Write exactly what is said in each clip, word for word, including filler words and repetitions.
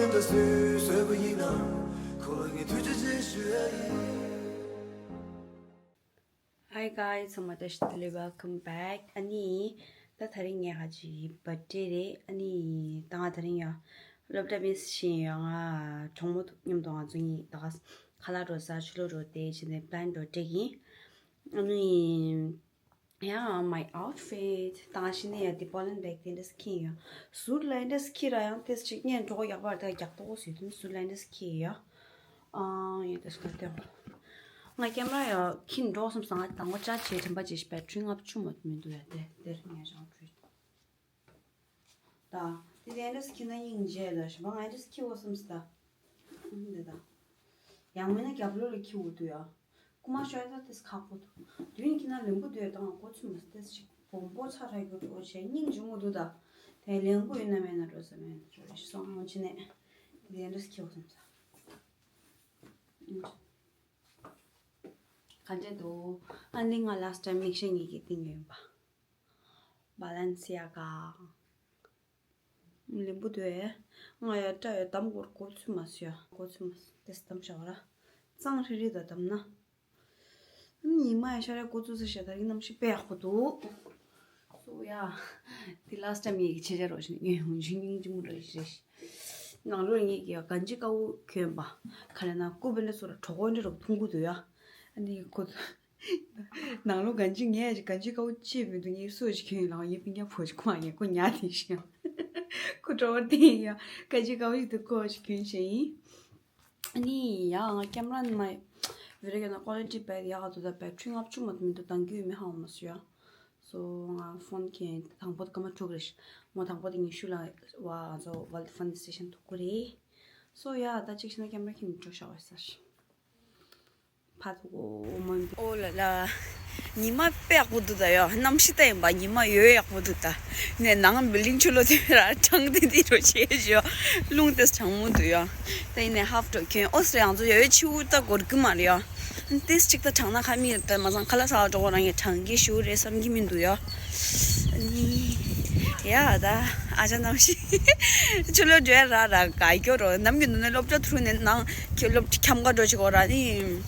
ད་སུས་བཟོས་པ་ཡིན་ན་ཁོ་ལ་ངས་ཐུགས་རྗེ་ཆེ་ཞུ་ཡ་ཡིན། Hi guys, ཚང་མ་བཀྲ་ཤིས་བདེ་ལེགས། Welcome back. ཨ་ནི་ད་དེ་རིང་ངའི་ཁ་ཅིག་བར་ཌེ་རེད། ཨ་ནི་ད་ང་དེ་རིང་ཡང་སློབ་གྲྭ་མིས་བྱས་ཡོད། ང་གྲོགས་མོ་མཉམ་དུ་ང་ཚོ་གཉིས་ད་ག་ཁ་ལག་འགྲོ་ཟ། ཆུ་ལོག་འགྲོ་དེ་བྱས་ནས་པི་ལན་འགྲོ་སྤྲད་ཀྱིན། ཨ་ནི་ཡང་my outfit ད་ག་ཤི་ནས་ཡང་དེ་པོ་ལན་བེག་དེ་འདྲས་ཁྱེར་ཡོད། ཟུར་ལ་འདྲས་ཁྱེར་ར་ཡང་ཏེས་ཅིག་ངས་འགྲོ་ཡག་པར་ད་རྒྱག་ཏོག་ཟེར་དུས་ཟུར་ལ་འདྲས་ཁྱེར་ཡོད། ཨང་ཡོད་དེ་སྐར་ཏེ། ང་ཀེམ་ར་ཡོད་ཁྱེར་འགྲོ་སོང་ཙང་ང་དང་པོ་ཅར་ཇི་བྱས་དྲན་པ་བརྗེད་ཤག་བེ་ཊི་རི་ལྔ་བཅུ་མ་མི་འདུག་ཡ། དེ་དེར་ངས་རང་བྲིས། ད་དེ་དེ་འདྲས་ཁྱེར་ན་སྙིང་རྗེ་ལ་ཞིམ་པ་ང་འདྲས་ཁྱེར་འོ་བསམ་སི་ད། ཨང་དེ་ད། ཡང་མིན་ན་རྒྱབ་ལོགས་ལ་ཁྱེར་འོ་འདུག་ཡ། རྐུ་མ་ཤོར་ད་དེས་ཁག་པོ་འདུག་མདུན་གྱི་ན་ལེན་པོ་འདུག་ཡ། ད་ང་གོ་ཚུལ་མ་སི་དེས་ཅིག་བོང་པོ་ཚ་ར་གི་འགྲོ་བྱས་སྙིང་རྗེ་མོ་འདུག་ད། དེ་ལེན་པོ་ཡོད་ན་མེད་ན་འགྲོ་ས་མེད་འགྲོ་རེ་སོང་ཆི་ནས་དེ་འདྲས་ཁྱེར་འོ་བསམ་ས། ག་འདྲས་འདུག་ཨ་ནི་ང་last time མིག་ཤེལ་གཉིས་ཀྱི་སྟེང་ཡོད་པ། བྷ་ལན་སི་ཡ་ག་ལེན་པོ་དུ་ཨེ། ང་ཡ་སྐྲ་ཡ་དམ་སྐོར་གོ་ཚུལ་མ་སི་ཡ། གོ་ཚུལ་མ་སི་དེ་སི་དམ་བྱ་བ་ར། གཙང་རི་རི་ད་དམ་ན། ཉི་མ་ཡ་ཤར་ཡ་གོ་ཚུལ་སི་ཤ་ད་རིང་གནམ་གཤིས་དཔེ་ཡག་པོ་འདུག་སོ་ཡ། དེ་last time ཡི་གི་ཆེ་ཆ་རོ་ཞིག་ངས་ཧུང་ཞིང་སྙིང་རྗེ་མོ་ར་ཞིག་རེད། ནང་ལོགས་ངེད་ཀྱི་གན་ཇི་དཀར་པོ་གྱོན་པ། ག་ལེ་ན་ཀུ་བེ་ལ་སོ་ར་གྲོགས་པོ་འདྲ་རོགས་མཐོང་གི་འདུག་ཡ། ཨ་ནི་ཁོ་ནང་ལོགས་གན་ཇི་ངས་གན་ཇི་དཀར་པོ་ཅི་མི་འདུག་ངས་སོ་ཞིག་གྱོན་ཡིན་ལ་ངས་སྤུན་ཀྱག་བུ་ཞིག་ཁོ་ང་ངས་ཁོ་ཉལ་དེ་ཞིག་ཡ། ཁོ་གྲོགས་པོ་དེ་ཡིན་ཡ། གན་ཇི་དཀར་པོ་ཞིག་འདུག་ཁོ་ཞིག་གྱོན་བྱས་ཡིན། ཨ་ནི་ཡ་ང་ཀེམ་ར་ནི་མ་བི་ཌི་ཡོ་ག་ན་ཀོ་ལི་ཊི་དཔེ་ཡག་ག་འདུག་ད་བེ་ཊི་རི་ལྔ་བཅུ་མ་མི་འདུག་དང་རྒྱུ་ཡོད་མེད་ཧ་གོ་མ་སོང་ཡ། སོ་ང་ཕོན་གྱོན་དང་པོ་སྐར་མ་དྲུག་རེད། མོ་དང་པོ་དེ་ཉི་ཤུ་ལ་བ་ང་ཚོ་ཝརལ་ཌི་ཕན་ཌི་སི་ཊེ་ཤན་ཐུག་གི་རེད། སོ་ཡ་ད་ཅིག་ཤི་ན་ཀེམ་ར་ཁྱེར་ནས་འགྲོ་ཤག་བས་སར། ཕ་ཐུག་གོ་མོན་པི། ཨོ་ལ་ལ། ཉི་མ་དཔེ་ཡག་པོ་འདུག་ད་ཡ། གནམ་གཤིས་ད་ཡིན་པ་ཉི་མ་ཡོད་ཡག་པོ་འདུག་ད། ནས་ནང་བིལ་ཌིང་ཆུ་ལོ་དེ་ར་གྲང་དེ་དེ་རོ་བྱེད་ཞོ། རླུང་དེ་གྲང་མོ་འདུག་ཡ། ད་ཡིན་ནས་ཧབ་ཏོ་གྱོན་ཨོ་སི་རེ་ཡང་ཚོ་ཡ་ཡོད་ཆུ་བོ་ད་གོར་གི་མ་རེད་ཡ། ཏིས་གཅིག་ད་དྲང་ན་ཁ་མིག་ད་མ་ཚང་ཁ་ལག་ཟ་བ་འགྲོ་གོ་རང་ཡང་དྲང་གི་ཞུ་རེད་བསམ་གི་མི་འདུག་ཡ། ནི། ཡ་ད། ཨ་ཅག་རྣམ་ཤེས། ཆུ་ལོ་འགྲོ་ཡ་ར་ར་ག་གྱོ་རོ་ནམ་གྱི་ནུ་ནས་སློབ་གྲྭ་ཐུར་ནས་ནང་གི་སློབ་ཁྱམས་ཀ་འགྲོ་ཆི་གོ་ར་ནི།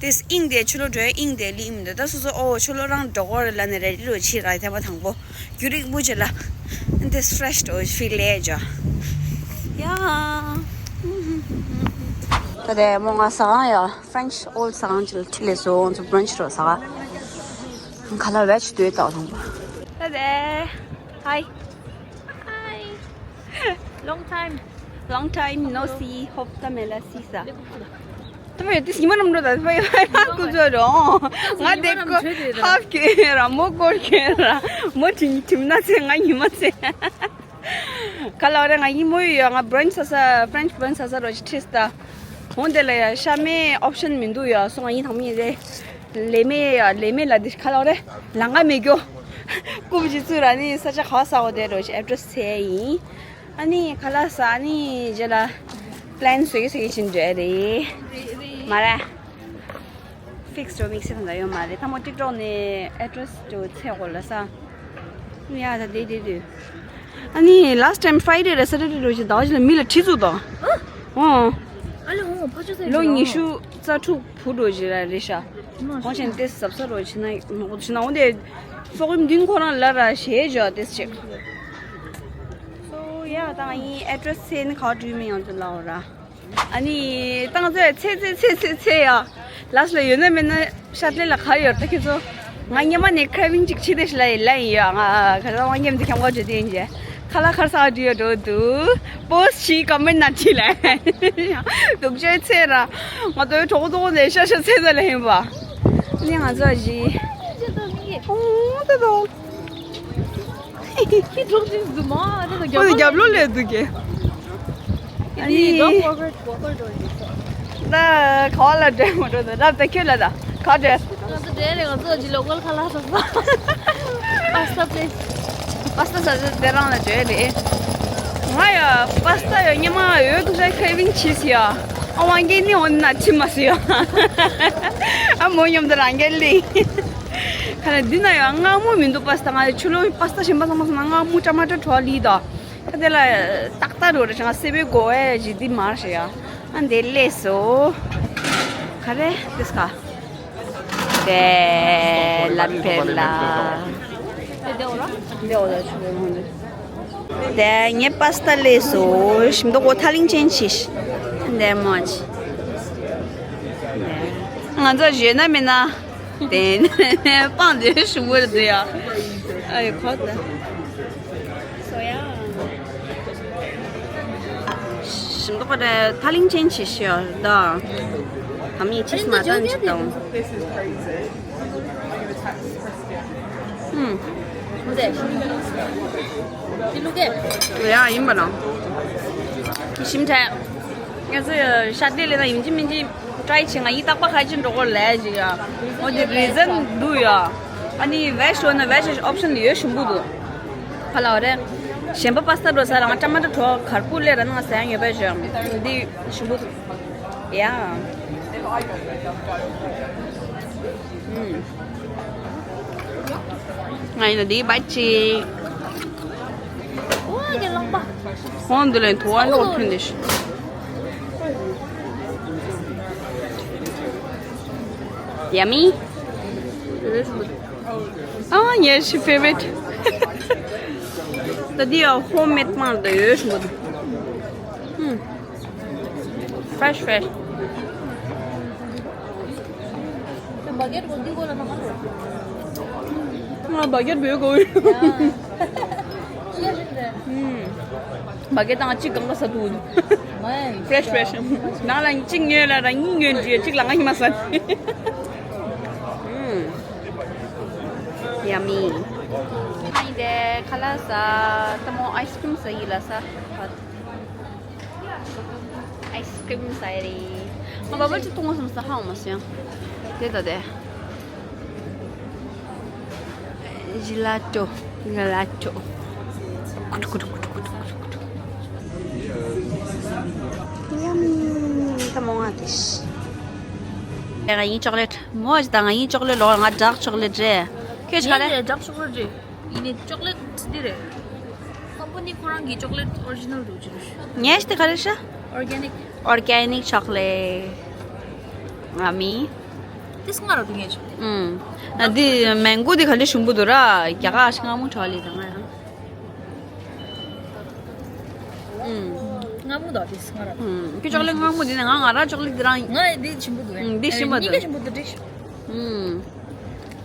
ཏིས་ཨིང་དེ་ཆུ་ལོ་འགྲོ་ཡ་ཨིང་དེ་ལི་ཨིང་དེ་ད་སོ་སོ་ཨོ་ཆུ་ལོ་རང་འགྲོ་གོ་རེ་ལ་ནི་རེ་ལི་རོ་ཆི་ར་ཐེ་མ་དང་པོ། རྒྱུ་རིག་པོ་ཆེ་ལ། ཏིས་ཕྲེཤ་འགྲོ་ཕི་ལེ་ཇོ། ཡ། ད་དེ་མོ་ང་ཟ་ཁང་ཡ། French Old ཟ་ཁང་ཅིག་ལ་ཁྲིད་ལས་སོང་ཚོ་བྷི་རན་ཆི་རོ་ཟ་ག་ཁ་ལག་ཝེ་ཇི་དུས་ཏག་ཏག་ལོངས་པ། Hey there. Hi. Hi. Long time. Long time no see. ཧོབ་ཏ་མེ་ལ་སི་ས། ཏ་མེ་ཏི་སི་མ་རམ་རོ་ད་ཕའི་ཕའི་ཕ་ཀུ་ཛོ་རོ། ང་དེ་ཀོ་ཧབ་ཁེ་ར་མོ་ཀོར་ཁེ་ར་མོ་ཁྲིམ་ཁྲིམ་ན་ཚེ་ང་ཉི་མ་ཚེ། ག་ལ་རེ་ང་ཡིན་མོ་ཡོད་ང་བྷི་རན་ཆི་ས་ས་French བྷི་རན་ཆི་ས་ས་རོ་ཅི་ཁྲིས་ད། འོན་དེ་ལ་ཡ་ཤ་མེད་ཨོབ་ཤན་མི་འདུག་ཡ་སོ་ང་ཡིན་དང་མི་རེད། ལས་མེད་ཡ་ལས་མེད་ལ་འདི་ག་ལ་རེ་ལང་ག་མེད་གྱོ། རྐུབ་ཅི་ཚུ་ར་ནི་ས་ཆ་ག་བ་ས་འོ་དེ་རོ་ཅི་ཨེ་ཌི་རེ་སི་ཚེ་ཡིན། ཨ་ནི་ག་ལ་ས་ཨ་ནི་རྗེས་ལ་པི་ལན་སོ་གི་སོ་གི་ཕྱིན་འགྲོ་ཡ་རེད། མ་རེད། ཕིག་སི་ཏོ་མིག་སི་ཐང་ད་ཡོད་མ་རེད་ད་མོ་ཊིག་ཊོག་ནས་ཨེ་ཌི་རེ་སི་ཏོ་ཚེ་གོ་ལ་ས། ཡ་ད་དེ་དེ་དེ། ཨ་ནི་last time Friday རེད་Saturday རེད་ཅི་ཟླ་བ་ཅི་ལ་མི་ལ་ཁྲིད་ཚུགས་དང་། ཨོ། ཨ་ལེ་ཧོ་ཕ་ཆོས་སེ་ལོ་ཉི་ཤུ་རྩ་དྲུག་བུ་འགྲོ་ཅི་ར་རེད་ཤག་ཧོ་ཆེན་ཏེ་ཟབ་ས་རོ་ཕྱི་ན་ནོ་ཕྱི་ན་འོ་དེ་ཕོག་གིམ་མདུན་ཁོ་རང་ལ་ར་ཞེས་བརྗོད་ཏེ་ཅིག་སོ་ཡ་ད་ཡིན་ཨེ་ཌི་རེ་སི་ཚེ་ནི་ག་བྲིས་མིན་ཡང་དུ་ལའོ་ར། ཨ་ནི་ཏང་ཙེ་ཚེ་ཚེ་ཚེ་ཚེ་ཚེ་ཡ། ལགས་ལ་ཡོད་ན་མེད་ན་ཤར་ལེ་ལ་ག་ཡོད་ད་ཁྱེད་ཚོ། ང་སྙེ་མ་ནས་ཁྲེ་བིང་ཅིག་ཕྱི་དེ་ཤི་ལ་ཡི་ལ་ཡི་ཡ་ང་ག་ཚ་བང་སྙེམ་དེ་ཁྱམ་ག་བྱེད་དེ་ཡིན་ཅེ། ཁ་ལ་ཁར་ས་བྲིས་ཡོད་འགྲོ་འདུག་པོ་སི་ཆི་ཀོ་མེན་ན་ཅི་ལ། སྡུག་ཅོའི་ཚེ་ར། ང་ཏོའི་གྲོགས་གྲོགས་ནས་ཤ་ཤ་ཚེ་ཚ་ལ་ཡིན་པ། ནི་ང་ཚོ་བཞི། ཨོ་ཏོ་ཏོ། ཁྱི་གྲོགས་ཅིག་འདུག་མ་དེ་ཚོ་ཁོ་ཚོ་རྒྱབ་ལོགས་ལས་འདུག་གས། ཨ་ནི། ད་ག་བ་ལ་འགྲོ་མ་འགྲོ་ད་རབ་ད་ཁྱོད་ལ་ད་ག་འགྲོ། ང་ཚོ་འགྲོ་རེད་ང་ཚོ་ཇི་ལོ་ཀལ་ཁ་ལག་ཟ་ས། པ་སི་ཏ་པི་ལེ་སི། པ་སི་ཏ་ཟ་ས་དེ་རང་ལ་འགྲོ་རེད། ང་ཡ་པ་སི་ཏ་ཡ་སྙེ་མ་ཡོད་དུ་ཤ་ཁྲེ་བིང་ཆི་སི་ཡ། ཨ་ཝང་གི་ནི་འོན་ན་ཆི་མ་སི་ཡ། ཨ་མོ་སྙོམ་དུ་རང་གི་ལི། ཁ་ལ་འདི་ན་ཡང་མངར་མོ་མི་འདུག་པ་སི་ཏ་ང་ཆུ་ལོ་པ་སི་ཏ་ཞིམ་པ་ཚང་མ་ཚང་མ་མངར་མོ་ཊ་མ་ཊ་བྲོ་ལི་དང་ ཁ་དེ་ལ་ཏག་ཏག་རོ་རེ་ཞང་སེ་བའི་གོ་བའི་ཇི་དི་མར་ཞེ་ཡ། ཨ་འདི་ལས་སོ། ཁ་རེ་དེ་སྐ་དེ་ལ་པེ་ལ། དེ་ངས་པ་སྟ་ལས་སོ། ཞིམ་མདོག་གོ་ཐ་ལིང་ཅན་ཆིས། འདི་མོ་ཆི། ང་ཚོ་བཞོན་ན་མིན་ན། དེ་ནས་སྤང་དེ་ཞུ་བོར་དེ་ཡ། ཨ་ཡི་ཁོ་དེ། སོ་ཡ། ཞིམ་མདོག་གོ་དེ་ཐ་ལིང་ཅན་ཆི་ཤོ་ད། ད་མི་ཆིས་མ་ཏན་ཅི་དང་། ཧུམ། འདི་ལུག་གེ། ཡ་ཡིན་པ་ན། ཞིམ་ཐལ། ངས་ཤ་དེ་ལས་ན་ཡིན་གཅིག་མིན་གཅིག་ཊ་རའི་བྱེད། ང་ཡིན་རྟག་པ་ཁ་ཅིག་འགྲོ་གོ་ལས་ཅིག་ཡ། འོ་དེ་རི་ཛན་འདུག་ཡ། ཨ་ནི་བེ་ཇི་འོ་ན་བེ་ཇི་ཨོབ་ཤན་ཡོད་ཞིམ་པོ་འདུག་ཧ་ལ་བ་རེད། གཞན་པ་པ་སྟ་འགྲོ་ས་ལ་ང་ཊ་མ་ཊོ་གྲོ་གར་པུ་ལས་ར་ན་ཟ་ཡང་ཡོད་པ་ཞིག་འདི་ཞིམ་པོ་འདུག་ཡ། ཨུམ། ང་ཡིན་ན་འདི་བ་ཅི། ཨོ་དེ་ལངས་པ། ཧོན་འདི་ལས་ཐོ་བ་ལོག་ཐོན་དེ་ཤི། Yummy. ཨ་ངའི་ཤི་ཕེ་ཝ་རིཊ། ད་འདི་ཡང་ཧོམ་མེད་མང་དུ་ཡོད་ཤི་མོད། ཧུམ། Fresh, fresh. ང་བ་གེ་ཊི་བོད་གོ་ཡོད། ཧུམ། བ་གེ་ཊི་དང་གཅིག་གང་ག་ས་ཐུག Fresh, fresh. ནང་ལ་གཅིག་ཉོས་ལ་ར་གཉིས་ཉོས་འདྲི་གཅིག་ལ་ང་ཉི་མ་ཟ། ཧུམ། Yummy. ཨ་ཡིན་དེ་ཁ་ལག་ཟ། ད་མོ་ཨའི་སི་ཀྲིམ་ཟ་ཡི་ལ་ཟ། ཨའི་སི་ཀྲིམ་ཟ་ཡི་རེད། ང་བ་བ་ཅི་གཏོང་བ་སམ་ཟ་ཧ་མ་སོང་། དེ་ད་དེ། ཇི་ལ་ཏོ། ཇི་ལ་ཏོ། ཀུ་ཀུ་ཀུ་ཀུ་ཀུ་ཀུ་ཀུ། Yummy. ད་མོ་ང་དེ་ཤི། ང་ཡིན་ཅོག་ལེ་ཊི། མོ་ཅི་ད་ང་ཡིན་ཅོག་ལེ་ཊི་ལོག་ང་ཌརྐ་ཅོག་ལེ་ཊི་རེད། ཁྱོད་ཅི་ག་རེད། ཌརྐ་ཅོག་ལེ་ཊི་རེད། ཡིན་ནི་ཅོག་ལེ་ཊི་འདི་རེད། ཀམ་པ་ནི་ཁོ་རང་གི་ཅོག་ལེ་ཊི་ཨོ་རི་ཇི་ནལ་རུ་ཅི་རུ་ཤི། ངས་དེ་ག་རེ་ཤ། Organic. Organic chocolate. Yummy. དེ་སྔ་ར་དུ་ངས་ཆོག་ཨུམ། ཨ་འདི་མེང་གོ་འདི་ག་འདྲ་ཞིམ་པོ་འདུག་ར། རྒྱ་གར་ཤ་མངར་མོ་ཁྲ་ལི་དང་ང་ཡང་། ཨུམ། མངར་མོ་དང་དེ་སྔ་ར། ཨུམ། ཁྱོད་ཅོག་ལེ་མངར་མོ་འདི་ནས་ང་ང་ར་ཅོག་ལེ་འདི་རང་ཡིན། ང་འདི་ཞིམ་པོ་འདུག་ཨུམ། འདི་ཞིམ་པོ་འདུག་གཉིས་ཀ་ཞིམ་པོ་འདུག་འདི། ཨུམ།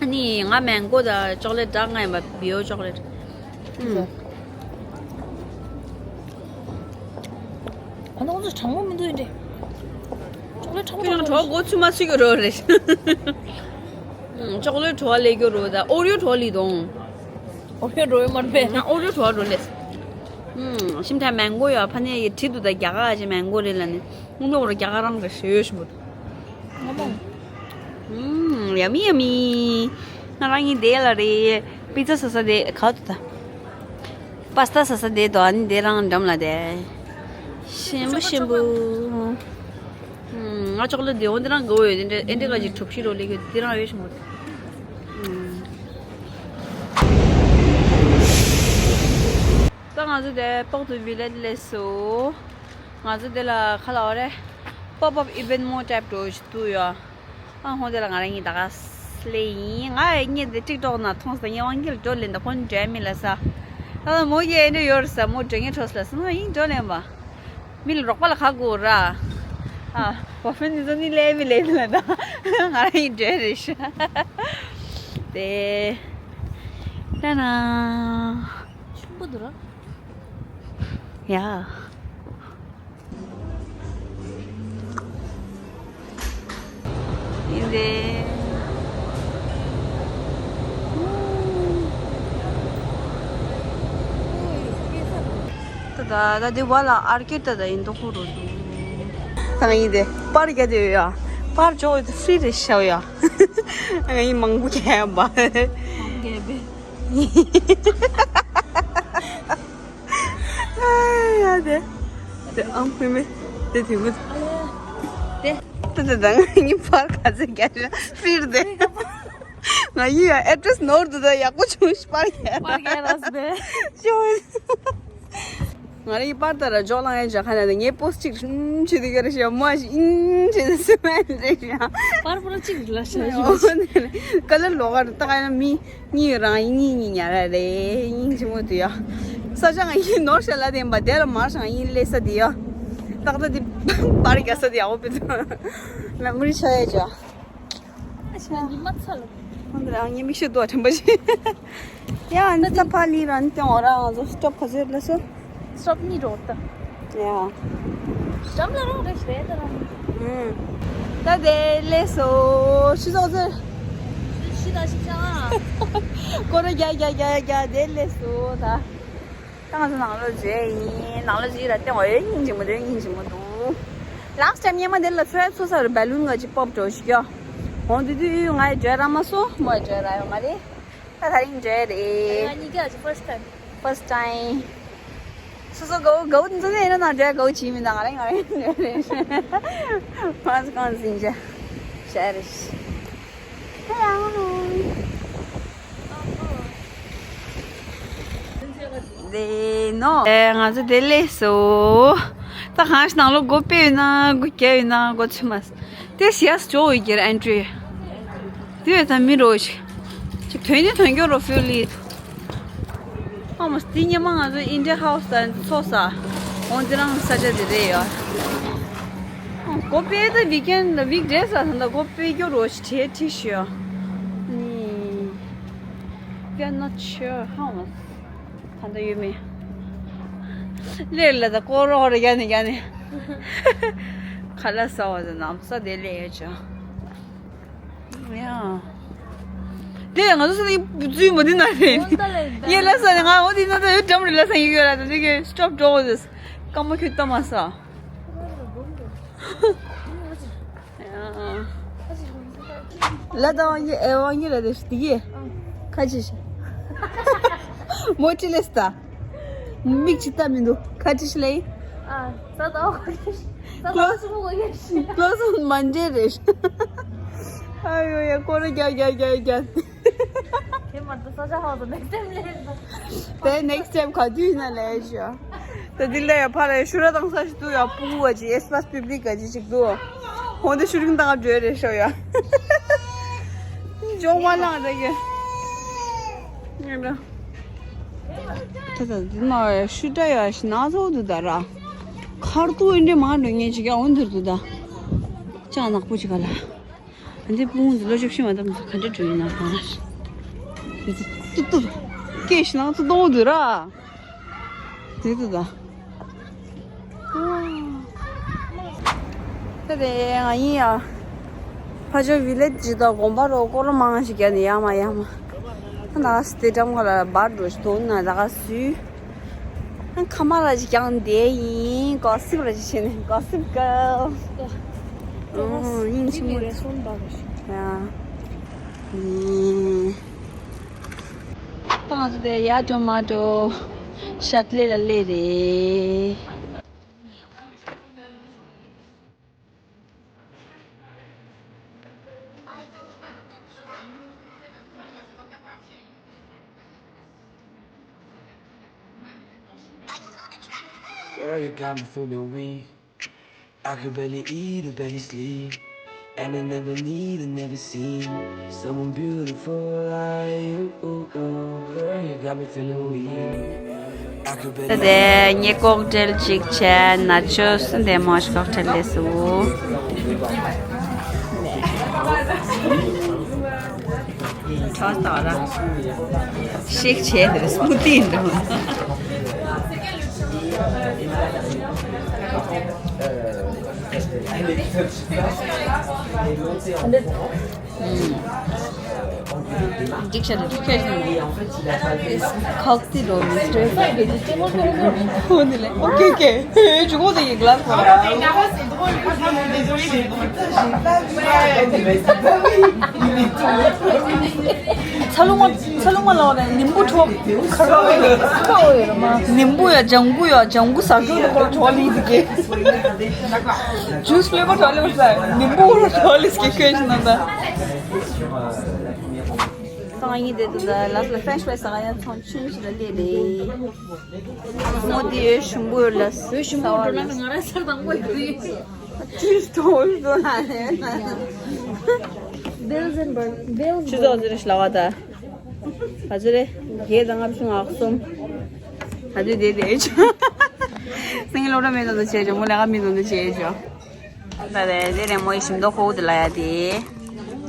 ཨ་ནི་ང་མེང་གོ་དང་ཅོག་ལེ་ཊི་ཌརྐ་ང་ཡིན་པ་བི་ཨོ་ཅོག་ལེ་ཊི། ཨུམ། ཨ་ནི་ཁོང་ཚོ་གྲང་མོ་མི་འདུག་ཡིན་ཏེ། ཅོག་ལེ་ཊི་གྲང་མོ། ཁྱོད་རང་བྲོ་བ་མགོ་ཚུད་མ་ཚུད་ཀྱི་རོ་རེད། ཨུམ། ཅོག་ལེ་ཊི་བྲོ་བ་ལས་ཀྱི་རོ་ད་ཨོ་རི་ཡོ་བྲོ་བ་ལི་དང་། ཨོ་རི་ཡོ་བྲོ་བ་མ་རེད་པས། ཨོ་རི་ཡོ་བྲོ་བ་རོ་ལས། ཨུམ། ཤིམ་ཐ་མེང་གོ་ཡོད་ཕ་ནས་ཡི་བྲིས་འདུག་ད་རྒྱ་གར་ཅི་མེང་གོ་རེད་ལ་ནི། དངུལ་ལོག་ར་རྒྱ་གར་རང་གི་ཞེ་ཡོད་ཞིམ་པོ། ང་མོ། ཨུམ། Yummy, yummy. ང་རང་གཉིས་དེ་ལ་རེད། པི་ཛ་ཟ་ས་དེ་ག་དུ་ད། པ་སི་ཏ་ཟ་ས་དེ་དོ་ཨ་ནི་དེ་རང་འགྲམ་ལ་དེ། ཞིམ་པོ་ཞིམ་པོ། ཨུམ། ང་ཅོག་ལེ་དེ་འོ་དེ་རང་དགའ་བོ་ཡོད་དེ་འདྲ་ཨེ་འདྲ་ག་ཅིག་གྲོགས་ཤིག་རོ་ལེ་གི་དེ་རང་ཡོད་ཞིམ་པོ། ཨུམ། ད་ང་ཚོ་དེ་པོག་ཏུ་བི་ལེ་ཇི་སླེབས་སོང་། ང་ཚོ་དེ་ལ་ཁ་ལ་བ་རེད། པོབ་ཨབ་ཨི་ཝེན་ཊི་མོ་ཊའིབ་འགྲོ་ཞིག་འདུག་ཡ། ཨ་ཧོ་དེ་ལ་ང་རང་གཉིས་ད་ག་སླེབས་ཡིན། ང་ཡི་གཉིས་དེ་ཊིག་ཊོག་ནང་མཐོང་ས་ངས་དབང་གིས་འགྲོ་ལེན་ད་ཁོ་འདྲ་མི་ལ་ས། ད་ལ་མོ་ཡི་ཨེ་འདྲ་ཡོད་རེད་ས་མོ་འགྲོ་ངས་འཕྲོ་ས་ལ་ས་ང་ཡིན་འགྲོ་ལེན་པ། མི་ལ་རོགས་པ་ལ་ཁ་དགོས་ར། ཨ་བོ་ཕན་ནི་ཚོ་ནི་ལས་མི་ལས་མི་ལ་ད་ང་རང་ཡིན་འགྲོ་རེད་ཤ། དེ། ད་ན། ཆུང་པོ་འདུག་ར། ཡ། ཡིན་ཏེ། ད་ད་ད་དེ་བ་ལ་ཨར་ཀེ་ད་ད་ཡིན་དོ་ཁུ་རུ་དུ། ད་ང་ཡིན་ཏེ་པར་རྒྱག་དེ་ཡོད་ཡ། པར་འཇོག་ཡོད་ཏེ་ཧྥི་རི་རེ་ཤའོ་ཡ། ང་ཡིན་མང་པོ་རྒྱག་ཡ་བ། ཡ་དེ། དེ་ཨམ་ཕུ་མེ། དེ་དེ་མོ། དེ། དེ་དེ་དང་ངའི་པར་ག་ཚོད་རྒྱག་ཤ་ཧྥིར་དེ། ང་ཡིན་ཡ་ཨེ་ཌི་རེ་སི་ནོར་དུ་ད་ཡག་པོ་བྱུང་ཤ་པར་རྒྱག་པར་རྒྱག་ར་སི་དེ། ཅོ། ང་རའི་པར་ལྟར་འཇོག་ལང་ཡ་འཇོག་ཁ་ན་ངའི་པོ་སི་ཊི་གཅིག་ཧྲུམ་བྱེད་དུ་ཡོད་རེད་ཤག་མོ་ཞིག་ཨིན་བྱེད་དུ་སུ་མ་རེད་ཤག་པར་པར་གཅིག་ལ་ཤག་ཀ་ལར་ལོག་ག་རེད། ད་ག་ན་མི་གཉིས་རང་ཡིན་གཉིས་གཉིས་ཉར་ར་རེད། ཡིན་ཆི་མོ་དུ་ཡ། ས་ཆ་ང་ཡིན་ནོར་ཤ་ལ་དེ་ཡིན་པ་དེ་ལ་མར་ཤང་ཡིན་ལས་ས་དེ་ཡ། ཏག་ཏག་དེ་པར་རྒྱ་ས་དེ་ཡ་འོ་པི་ཚོ་ལ་མུ་རི་ཆ་ཡ་ཇ། ཉི་མ་ཚ་ལ། ཧོན་དེ་རང་ཉི་མིག་ཤེས་ཏོ་དྲན་པ་ཞིག་ཡ་ཨ་ནི་ས་ཕ་ལི་རང་སྟེང་འོ་ར་ང་ཚོ་སི་ཊོབ་ག་ཚོད་ལ་སོ། སི་ཊོབ་གཉིས་འགྲོ་ད། ཡ། འགྲམ་ལ་རང་རེ་ཞིག་རེད་ད་རང་། ཨུམ། ད་དེ་ལས་སོ། ཤི་ཚོགས་ཚོད། ཤི་ད་ཤི་ཅང་ཨ། སྐོར་ར་རྒྱ་རྒྱ་རྒྱ་རྒྱ་དེ་ལས་སོ་ད། ད་ང་ཚོ་ནང་ལོགས་མཇལ་ཡིན། ནང་ལོགས་མཇལ་ཡིན་ལ་སྟེང་འོ་ཡོད་སྙིང་རྗེ་མོ་འདུག་སྙིང་རྗེ་མོ་འདུག་ལགས་ཅམ་སྙེ་མ་དེ་ལ་ཚོ་ཡ་ཚོ་ས་རུ་བེ་ལུན་ག་ཅིག་པོབ་འགྲོ་ཞིག་ཡ། འོང་དུས་དུས་ཡུལ་ང་ཡི་འཇོལ་ར་མ་སོང་མོ་ཡི་འཇོལ་ར་ཡོད་མ་རེད། ད་ད་རིང་འཇོལ་རེད། ང་གཉིས་ཀ་ཅིག་first time། First time། སོ་སོ་དགའ་བོ་དགའ་བོ་འཛིན་ནས་ཡིན་ན་ནང་འཇོལ་དགའ་བོ་བྱིས་མི་འདང་ང་རེད་ང་རེད་འཇོལ་རེད། ཕ་ཚོ་གང་འཛིན་བྱ་བྱ་རེད། ཧེ་ཡང་། དེ་ནོ། ཨེ་ང་ཚོ་དེ་ལས་སོ། ད་གང་ཞིག་ནང་ལོགས་སྒོ་ཕྱེ་ཡོད་ན་སྒོ་རྒྱབ་ཡོད་ན་སྒོ་ཚུད་མ་སོང་། དེ་ཞེས་ཇོ་ཡི་གེར་ཨེན་ཊི་རི། དེ་ད་མི་རོ་ཞིག་ཅིག་དོན་ནི་དོན་སྐྱོ་རོ་ཕིལ་ལི། ཨ་མ་དེ་ཉི་མ་ང་ཚོ་ཨིན་ཌི་ཡ་ཧའུ་སི་དང་ཚོགས་ས། འོང་དེ་རང་ས་ཆ་དེ་རེད་ཡ། སྒོ་ཕྱེ་ད་ཝིག་ཨེན་ཌི་ཝིག་ཌེ་ས་ད་སྒོ་ཕྱེ་སྐྱོ་རོ་ཞིག་བྲེལ་ཁྲི་ཞུ་ཡ། ནི། We are not sure how much. ད་ལྟ་ཡོད་མེད། ལེར་ལ་ད་སྐོར་རོགས་རེ་རྒྱ་ནི་རྒྱ་ནི། ཁ་ལག་ཟ་བ་དང་ནམ་ས་དེ་ལས་ཡོད་ཅོ། ཡ། དེ་ང་ཚོ་ས་ནི་བུ་བཙུན་མོ་འདི་ན་རེད། ཡེ་ལ་ས་ནི་ང་འོ་འདི་ན་ད་ཡོད་འགྲམ་རེད་ལ་ས་ཡོད་ཡོད་ལ་ད་འདི་གི་སི་ཊོབ་འགྲོ་འོ་དེ། སྐར་མ་ཁྱོད་ལྟ་མ་ས། ལ་དང་ཡེ་ཨེ་ཝང་ཡེ་ལ་དེ་ཤི་དེ་ཡེ། ཁ་ཅི་ཤི། མོ་ཅི་ལེ་སྟ། མིག་ཅི་ལྟ་མི་འདུག་ཁ་ཅི་ཤི་ལེ། ཨ། ས་ད་ཨོ་ཁ་ཅི་ཤི། ས་ད་ཨོ་སུ་མོ་གོ་ཡེ་ཤི། ཀློ་སུ་མན་ཇེ་རེ་ཤི། ཨ་ཡོ་ཡ་ཀོ་ར་རྒྱ་རྒྱ་རྒྱ་རྒྱ། དེ་མ་གཏོགས་ས་ཆ་ཧ་ཏོ་next time ལེ། དེ་next time ག་དུས་ཡིན་ན་ལས་ཤོ། ད་འདི་ལ་ཡ་ཕ་ལ་ཡ་ཤུ་ར་དང་ས་ཞིག་ཏུ་ཡ་སྤུ་གུ་བ་ཅི་espace public ག་ཅི་ཅིག་ཏུ། ཧོང་དེ་ཤུ་རིང་དང་བྲོས་རེ་ཤོ་ཡ། ཇོ་མ་ལང་ད་གི། ད་ད་འདི་མ་ཡ་ཤུ་ད་ཡ་ཤི་ན་ཚོ་དུ་ད་ར། ཁར་ཏུ་ཨིན་དྲེ་མ་འགྲོ་ངེས་ཅིག་ཡ་འོན་དུར་དུ་ད། ཅག་ནག་པོ་ཅིག་ག་ལ། འདི་སྤུན་ཟི་ལོ་བཅུ་བཞི་མ་དམ་ག་འདྲ་འགྲོ་ཡིན་ན་གང་། ཏུ་ཏུ། སྐད་ཤི་ན་ཏུ་གཏོང་དུ་ར། དེ་ཏུ་ད། ད་དེ་ང་ཡིན་ཡ། ཕ་ཇོ་བི་ལེ་ཇི་དང་དགོན་པ་རོ་སྐོར་མང་ཞིག་རྒྱབ་ནས་ཡར་མར་ཡར་མར། ད་ན་སི་ཏེ་ཀྲམ་ཁ་ལ་བར་འགྲོ་ཞིག་དོན་ན་ད་ག་སུས། ཁ་མ་ལ་ཅིག་ཀྱང་བསྡད་ཡིན། Gossip ར་ཅིག་བྱས་ནས་Gossip Girl། ཨོ་ཡིན་ཆི་མོ། ཡ། ནི། ཏང་སི་དེ་ཡ་ཏོ་མ་ཏོ་ཤ་ལེ་ལ་ལེ་རེད། Girl, you got me feeling weak. I could barely eat or barely sleep. And I never need and never seen someone beautiful like you. Girl, you got me feeling weak. I could barely ད་དེ་ངས་ཀོག་ཊེལ་གཅིག་བྱས། ནཱ་ཆོ་སི་འདེམས་མོ་ཞིག་ཀོག་ཊེལ་ལས་སུ། ཁྲོ་ཏོ་ར། ཤེག་བྱས་དེ་སྨུ་ཏི་འགྲོ། འགྲིག་ཤག་འགྲིག་ཤག་ཁོག་ཏི་རོ་མི་སྟོད། ཧོ་ནི་ལེ། ཨོ་ཀེ་ཨོ་ཀེ། ཧེ་ཇུ་གོ་དེ་ཡི་གླ་སོ། ཚ་ལུ་མ་ཚ་ལུ་མ་ལ་བ་ནི་ནིམ་བུ་ཁྲོ་ཁ་རོ་ཡོད། ནིམ་བུ་ཡ་ལྗང་གུ་ཡ་ལྗང་གུ་ཟ་རྒྱུ་དེ་ཁོ་ལ་ཁྲོ་ལི་དེ་གེ། ཇུས་ཕི་ལེ་བར་ཁྲོ་ལི་བར་ས་ནིམ་བུ་ཁྲོ་ལི་སྐེ་ཁོས་ཤི་ན་ད། ཏང་ཡིན་དེ་དུ་ད་ལ་ལ་ཧྥེན་ཤ་ཝེ་ས་ག་ཡ་ཚོང་ཆུན་ཞིག་ལ་ལས་རེད། མོ་དེ་ཡོད་ཞུམ་པོ་ཡོད་ལ་ཡོད་ཞུམ་པོ་འགྲོ་ན་ང་ར་སར་དང་པོ་ཡོད་ཡོད། ཅིས་ཏོ་ཡོད་ལ་ལས་ན། Bills and bur- bills. ཆུ་ཚོགས་ཟེར་ཤི་ལ་བ་ད། ག་ཚོད་རེད། བརྒྱད་དང་ལྔ་བཅུ་ང་གསུམ། ད་དུས་དེ་དེ་ཆུ། སེང་གེ་སློབ་གྲྭ་མེད་དོན་དུ་བྱས་ཆོག་མོ་ལས་ཀ་མེད་དོན་དུ་བྱས་ཆོག་ད་རེ་རེ་རེ་མོ་ཡི་ཞིམ་མདོག་ཁོག་དེ་ལ་ཡ་དེ།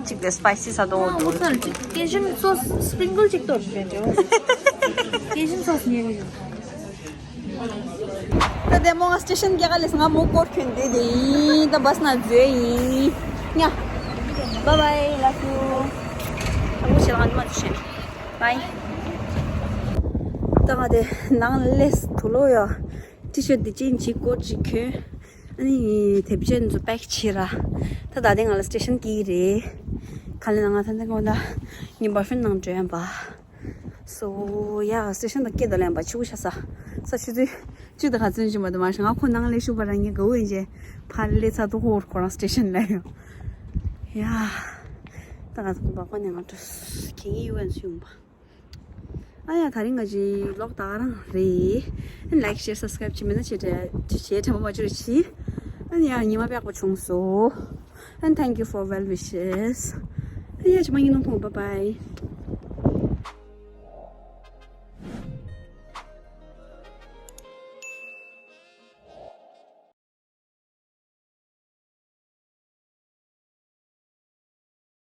གཅིག་དེ་སི་པའི་སི་ས་མདོག་ཁོག་དེ། Cajun sauce sprinkle གཅིག་གཏོར་ཞིག་རེད་འགྲོ། Cajun sauce ཉེ་གི། ད་དེ་མོ་ང་སི་ཊེ་ཤན་རྒྱ་གར་ལས་ང་མོ་སྐོར་གྱོན་དེ་དེ་ཡིན། ད་བཱ་སི་ན་འཛུལ་ཡིན། ཉ། Bye bye, love you. ད་མོ་ཞེ་ལ་ང་མ་འཛུལ་ཤན། Bye. ད་ང་དེ་ནང་ལས་དུ་ལོ་ཡ། ཊི་ཤར་ཊི་དེ་ཅན་གཅིག་སྐོར་གཅིག་གྱོན། ཨ་ནི་དེབ་ཅན་ཚོ་པེག་བྱེད་ར། ད་ད་དེ་ང་ལ་སི་ཊེ་ཤན་སྐྱིད་རེད། ག་ལེ་ན་ང་ད་ནི་ཀོ་ད་ངའི་བོའི་ཕི་རེན་ནང་འགྲོ་ཡན་པ། སོ་ཡ་སི་ཊེ་ཤན་དང་སྐད་དོ་ལེན་པ་ཆུ་བོ་ཤ་ས། ས་ཆུ་ཚོད་གཅིག་དང་ག་ཚོད་ཅིག་མ་དུ་མ་ཤ་ང་ཁོ་ནང་ལས་ཤུ་པ་རང་ཉིད་དགའ་བོ་ཡིན་ཅེ། ཕ་ལེ་ཚ་དུ་ཧོར་ཁོ་རང་སི་ཊེ་ཤན་ལ་ཡོད། ཡ། ད་ང་ཚོ་བག་པ་ནས་ང་འགྲོ། གི་ངའི་ཡུ་ཨེན་སུ་ཡོང་པ། ཨ་ཡ་ད་རིང་ང་ཅི་ལོག་ད་ག་རང་རེད། ཨན་ལའིག་ཤེར་སབ་སི་ཀ་རའིབ་བྱེད་མེད་ན་བྱེད་བྱེད་བྱེད་དྲན་པ་མ་བྱུར་ཕྱི། ཨན་ཡ་ཉི་མ་པེག་པོ་བྱུང་སོ། ཨན་thank you for well wishes. ཨན་ཡ་ཅི་མ་ཡིན་ནོ་ཐོང་། Bye bye.